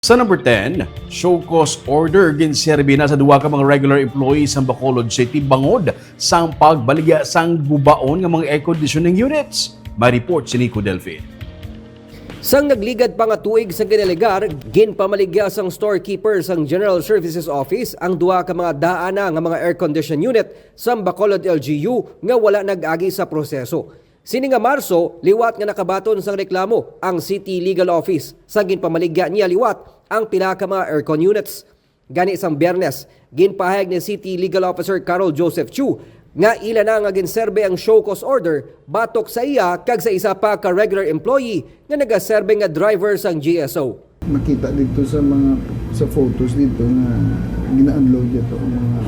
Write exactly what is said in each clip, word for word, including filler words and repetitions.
Sa number ten, show cause order ginserbi na sa duha ka mga regular employees sa Bacolod City bangod sang pagbaligya sang gubaon nga mga air conditioning units. May report si Nico Delfin. Sang nagligad pa nga tuig sa ginalegar, ginpamaligya sang storekeeper sang General Services Office ang duha ka mga daana nga mga air condition unit sa Bacolod L G U nga wala nag-agi sa proseso. Sini nga Marso, liwat nga nakabaton sang reklamo ang City Legal Office sa ginpamaligya niya liwat ang pila ka mga aircon units. Gani sang Biyernes, ginpahayag ni City Legal Officer Carol Joseph Chu nga ila na nga ginserbe ang show cause order batok sa iya kag sa isa pa ka regular employee nga nagaserbe nga driver sang G S O. Makita dito sa mga, sa photos dito nga gina-unload dito ang mga,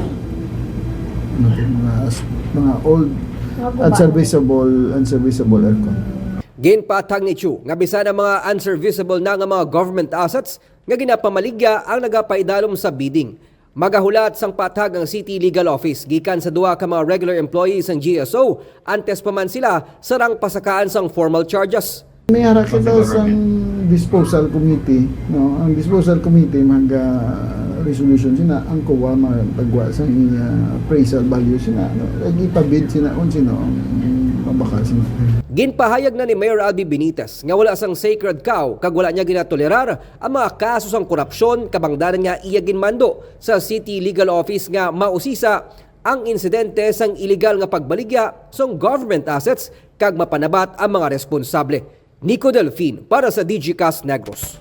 ano to, mga as-, mga old, mga guba, unserviceable, unserviceable aircon. Ginpatag ni Chu nga bisan ang mga unserviceable na nga mga government assets nga ginapamaligya ang nagapaidalom sa bidding. Magahulat sang patag ang City Legal Office gikan sa duha ka mga regular employees sang G S O antes pa man sila sarang pasakaan sang formal charges. May ara kita sang disposal committee, no? Ang disposal committee maga resolution sina, ang COA magagwa sa iya appraisal value sina, no? Ipabid sina kung sino ang mabakal sina. Ginpahayag na ni Mayor Albee Benitez nga wala sang sacred cow kag wala niya ginatolerar ang mga kaso sang korupsyon kabangdanan nga iya ginmando sa City Legal Office nga mausisa ang insidente sang iligal nga pagbaligya sang government assets kag mapanabat ang mga responsable. Nico Delfin para sa Digicast Negros.